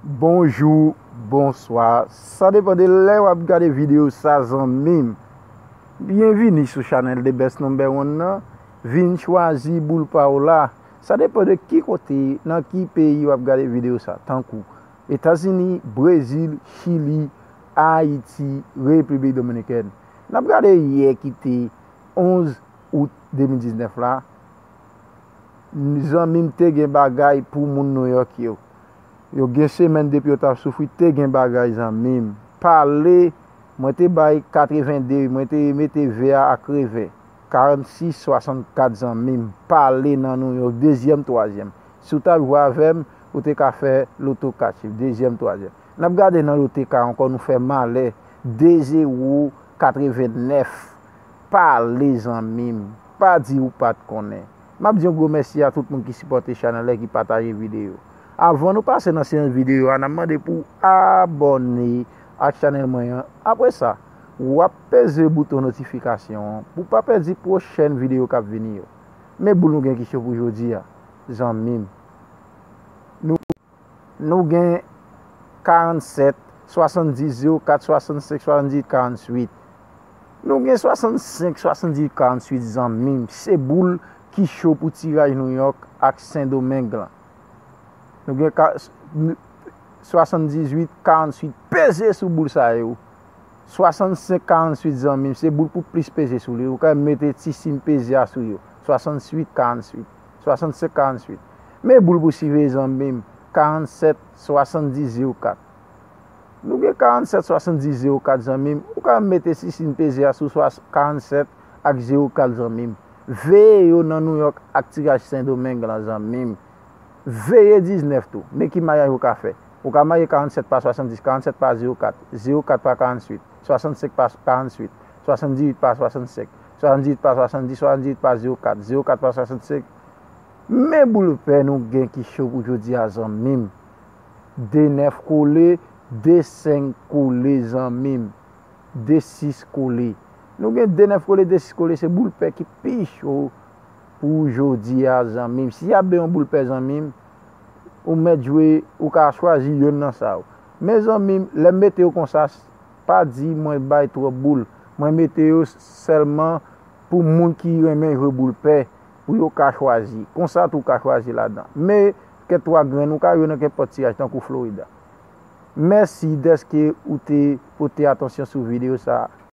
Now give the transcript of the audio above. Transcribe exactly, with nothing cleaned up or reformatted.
Bonjou, bonswa. Sa depann de lè w ap gade videyo sa, zanmi m. Byenvini sou chanèl The Best Number One nan. Vin chwazi boul pa w la. Sa depann de ki kote, nan ki peyi w ap gade videyo sa, tankou Etazini, Brezil, Chili, Ayiti, Repiblik Dominikèn. N ap gade yè ki te onz out de mil diznèf la. Zanmi m, te gen bagay pou moun Nouyòk yo. Yo gen semèn depi yo t ap soufri, te gen bagay, zanmi m. Pale, mwen te bay katreven de, mwen te mete ve a ak revè. Karannsis swasannkat, zanmi m. Pale nan Nouyòk, dezyèm, twazyèm. Si w t ap jwe avè m, ou te ka fè loto kat chif, dezyèm, twazyèm. N ap gade nan loto ka ankò, nou fè malè, de zewo katrevennèf. Pale, zanmi m. Pa di ou pa t konnen. M ap di yon gwo mèsi a tout moun ki sipòte chanèl la, ki pataje videyo. Avan nou pase nan seyans videyo a, n ap mande pou w abòne ak chanèl mwen an. Apre sa, w ap peze bouton notifikasyon an pou w pa pèdi pwochèn videyo k ap vini yo. Men boul, nou gen ki cho pou jodi a, zanmi m. Nou, nou gen karannsèt, swasanndis, zewo kat, swasannsenk, swasanndizuit, karannuit. Nou gen swasannsenk, swasanndizuit, karannuit, zanmi m. Se boul ki cho pou tiraj Nouyòk ak Sendomeng lan. Nou gen ka, n-, swasanndizuit, karannuit, peze sou boul sa yo. Swasannsenk, karannuit, zanmi m, se boul pou plis peze sou li. Ou ka mete ti siy peze a sou yo. Swasannwit, karannuit. Swasannsenk, karannuit. Men boul pou siveye, zanmi m, karannsèt, swasanndis, zewo kat. Nou gen karannsèt, swasanndis, zewo kat, zanmi m. Ou ka mete ti siy peze a sou swa-, karannsèt ak zewo kat, zanmi m. Veye yo nan Nouyòk ak tiraj Sendomeng lan, zanmi m. Veye diznèf tou. Men ki mayaj ou ka fè. Ou ka maye karannsèt pa swasanndis, karannsèt pa zewo kat, zewo kat pa karannuit, swasannsenk pa karannuit, swasanndizuit pa swasannsenk, swasanndizuit pa swasanndis, swasanndizuit pa zewo kat, zewo kat pa swasannsenk. Men boul pè nou gen ki cho pou jodi a, zanmi m. De nèf kole, de senk kole, zanmi m. De sis kole. Nou gen de nèf kole, de sis kole, se boul pè ki pi cho pou jodi a, zanmi m. Si y ap bay yon boul pè, zanmi m, ou mèt jwe, ou ka chwazi youn nan sa yo. Men, zanmi m, lè m mete yo konsa, pa di mwen bay twòp boul. Mwen mete yo sèlman pou moun ki renmen jwe boul pè, pou yo ka chwazi. Konsa tou, ou ka chwazi ladan. Men, kèk twa grenn, ou ka jwe nan kenpòt tiraj, tankou Florida. Mèsi dèske ou te pote atansyon sou videyo sa a.